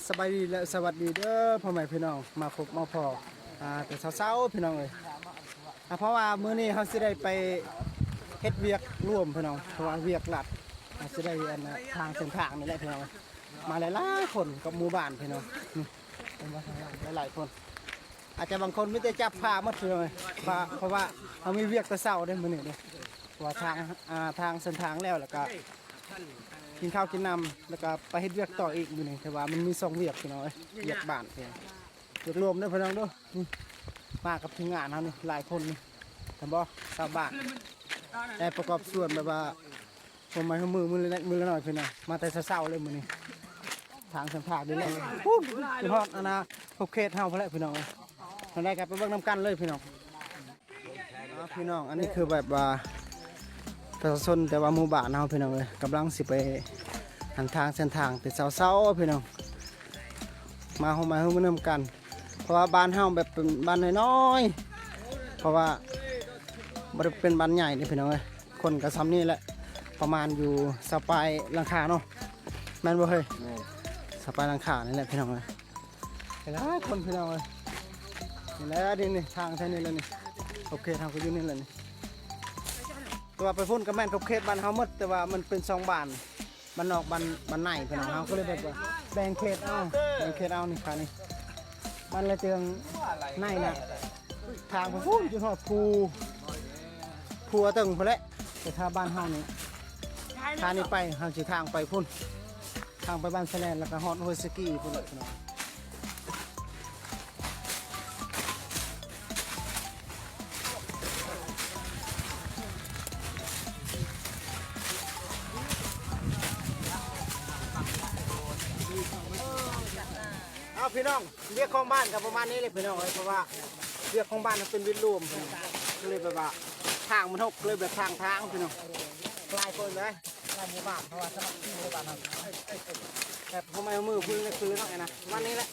ສະບາຍດີ ແລະ ສະຫວັດດີເດີພໍ່ແມ່ພີ່ນ້ອງ ມາພົບມາພໍ້ ອ່າ ແຕ່ເຊົ້າໆ ພີ່ນ້ອງເອີຍ. ອ່າ ເພາະວ່າມື້ນີ້ເຮົາຊິໄດ້ໄປເຮັດວຽກລວມພີ່ນ້ອງ ເພາະວ່າວຽກລັດ ເຮົາຊິໄດ້ອັນທາງເສັ້ນທາງນີ້ແຫຼະພີ່ນ້ອງ ມາຫຼາຍໆຄົນກັບໝູ່ບ້ານພີ່ນ້ອງ ນີ້ ເຫັນບໍ່ ຫຼາຍໆຄົນ ອາດຈະບາງຄົນມີແຕ່ຈັບຜ້າໝົດພີ່ນ້ອງເອີຍ ເພາະວ່າເຮົາມີວຽກແຕ່ເຊົ້າເດ້ມື້ນີ້ເດ້ ເພາະວ່າທາງ ອ່າ ທາງເສັ້ນທາງແລ້ວ ແລ້ວກະກິນເຂົ້າກິນນ້ຳ ແລ້ວກະໄປເຮັດວຽກຕໍ່ອີກມື້ນີ້ ແຕ່ວ່າມັນມີສອງວຽກພີ່ນ້ອງເອີຍ ວຽກບ້ານ ວຽກລວມເດີພີ່ນ້ອງເດີ ນີ້ ມາກັບທີມງານເຮົານີ້ ຫຼາຍຄົນນີ້ ເຫັນບໍ່ ຊາວບ້ານ ໄດ້ປະກອບສ່ວນແບບວ່າ ຮ່ວມໄມ້ຮ່ວມມືມື້ລະເລັກມື້ລະນ້ອຍພີ່ນ້ອງ ມາແຕ່ເຊົ້າໆເລີຍມື້ນີ້ ທາງເສັ້ນທາງນີ້ແຫຼະ ພຸ້ນ ຈົນຮອດອັນນາ ຂົບເຂດເຮົາພຸ້ນແຫຼະພີ່ນ້ອງເອີຍ. ທາງໃດກໍໄປເບິ່ງນຳກັນເລີຍພີ່ນ້ອງ. ອ່າ ພີ່ນ້ອງ ອັນນີ້ຄືແບບວ່າປະຊາຊົນ ແຕ່ວ່າໝູ່ບ້ານເຮົາພີ່ນ້ອງເອີຍ ກຳລັງຊິໄປຫັນທາງເສັ້ນທາງແຕ່ເຊົ້າໆ ພີ່ນ້ອງ ມາຮ່ວມໄມ້ຮ່ວມມືນຳກັນ ເພາະວ່າບ້ານເຮົາແບບເປັນບ້ານນ້ອຍໆ ເພາະວ່າບໍ່ໄດ້ເປັນບ້ານໃຫຍ່ເດ້ພີ່ນ້ອງເອີຍ ຄົນກໍຊ່ຳນີ້ແຫຼະ ປະມານຢູ່ຊາວປາຍຫຼັງຄາເນາະ ແມ່ນບໍ່ເຮີ້ຍ? ແມ່ນ ຊາວປາຍຫຼັງຄານີ້ແຫຼະພີ່ນ້ອງເອີຍ ຫຼາຍຄົນພີ່ນ້ອງເອີຍ ນີ້ແຫຼະ ນີ້ ນີ້ ທາງແຖວນີ້ແຫຼະນີ້ ຂົບເຂດເຮົາກໍຢູ່ນີ້ແຫຼະນີ້ ແຕ່ວ່າໄປພຸ້ນກໍແມ່ນຂົບເຂດບ້ານເຮົາໝົດ ແຕ່ວ່າມັນເປັນສອງບ້ານ ບ້ານນອກ ບ້ານ ບ້ານໃນພີ່ນ້ອງ ເຮົາກໍເລີຍແບບວ່າແບ່ງເຂດເອົາ ແບ່ງເຂດເອົານີ້ ຂ້າງນີ້ ບ້ານລະເຕີງໃນນະ ທາງໄປພຸ້ນຈົນຮອດພູ ພູອາເຕີງພຸ້ນແຫຼະ ແຕ່ຖ້າບ້ານເຮົານີ້ ທາງນີ້ໄປ ເຮົາຊິທາງໄປພຸ້ນ ທາງໄປບ້ານສະແລນ ແລ້ວກໍຮອດຫ້ວຍສະກີພຸ້ນແຫຼະພີ່ນ້ອງ. ເອົາພີ່ນ້ອງ ວຽກຂອງບ້ານກໍປະມານນີ້ແຫຼະພີ່ນ້ອງເອີຍ ເພາະວ່າວຽກຂອງບ້ານມັນເປັນວຽກລວມພີ່ນ້ອງ ກໍເລີຍແບບວ່າທາງມັນຫົກ ກໍເລີຍແບບທາງທາງພີ່ນ້ອງ ຫຼາຍຄົນເລີຍ ຫຼາຍໝູ່ບ້ານ ເພາະວ່າສາມັກຄີໃນບ້ານເຮົາ ແບບຮ່ວມໄມ້ຮ່ວມມື ຜູ້ເລັກຜູ້ນ້ອຍນະ ປະມານນີ້ແຫຼະ.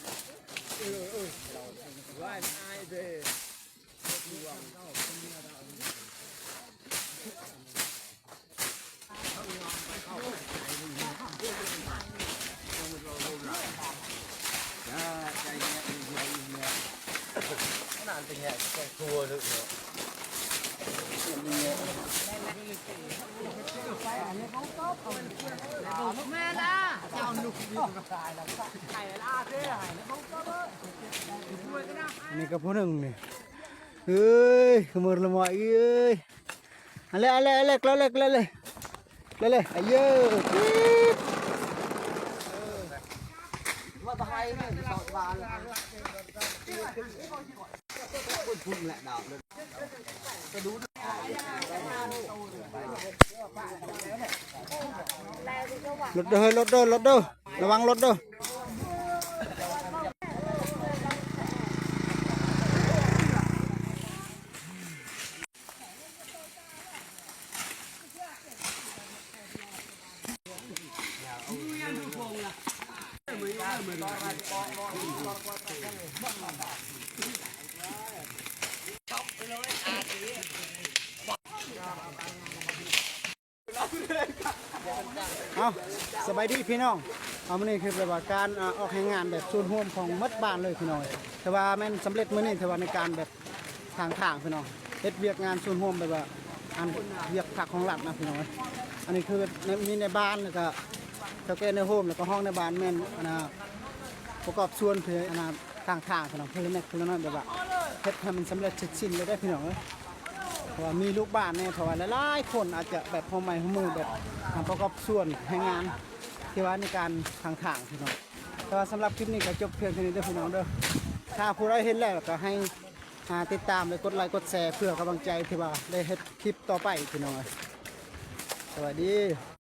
ອັນນີ້ກໍຜູ້ໜຶ່ງນີ້ ເອີຍ ຂະເໝີລະໝອຍເອີຍ ອັນແລະ ອັນແລະ ອັນແລະ ເລີຍ ເລີຍ ເລີຍ ເລີຍ ເລີຍ ອາເຢີ ລົດເດີ ລົດເດີ ລົດເດີ ລະວັງລົດເດີ. ເອົາ ສະບາຍດີພີ່ນ້ອງ ເອົາ ມື້ນີ້ຄືແບບວ່າການ ອາ ອອກແຮງງານແບບສ່ວນຮ່ວມຂອງໝົດບ້ານເລີຍພີ່ນ້ອງ ຖືວ່າແມ່ນສຳເລັດມື້ນີ້ ຖືວ່າໃນການແບບທາງທາງພີ່ນ້ອງ ເຮັດວຽກງານສ່ວນຮ່ວມແບບວ່າ ອັນ ວຽກພັກຂອງລັດນະພີ່ນ້ອງ ອັນນີ້ຄືມີໃນບ້ານ ແລ້ວກະເຖົ້າແກ່ໃນໂຮມ ແລ້ວກະຮອງໃນບ້ານແມ່ນ ອັນນະ ປະກອບສ່ວນເພື່ອ ອັນນະ ທາງທາງພີ່ນ້ອງ ເພື່ອເລັກເພື່ອນ້ອຍ ແບບວ່າເຮັດໃຫ້ມັນສຳເລັດເສັດສິ້ນເລີຍເດ້ພີ່ນ້ອງເອີຍ ເພາະວ່າມີລູກບ້ານແດ່ ເພາະວ່າຫຼາຍໆຄົນອາດຈະແບບຮ່ວມໄມ້ຮ່ວມມືແບບ ປະກອບສ່ວນແຮງງານ ທີ່ວ່າໃນການທາງທາງພີ່ນ້ອງ ແຕ່ວ່າສຳລັບຄລິບນີ້ກໍຈົບພຽງເທົ່ານີ້ເດີພີ່ນ້ອງເດີ ຖ້າຜູ້ໃດເຫັນແລ້ວກໍໃຫ້ ອ່າ ຕິດຕາມ ແລະ ກົດໄລກົດແຊ ເພື່ອກຳລັງໃຈທີ່ວ່າໄດ້ເຮັດຄລິບຕໍ່ໄປພີ່ນ້ອງເອີຍ ສະບາຍດີ.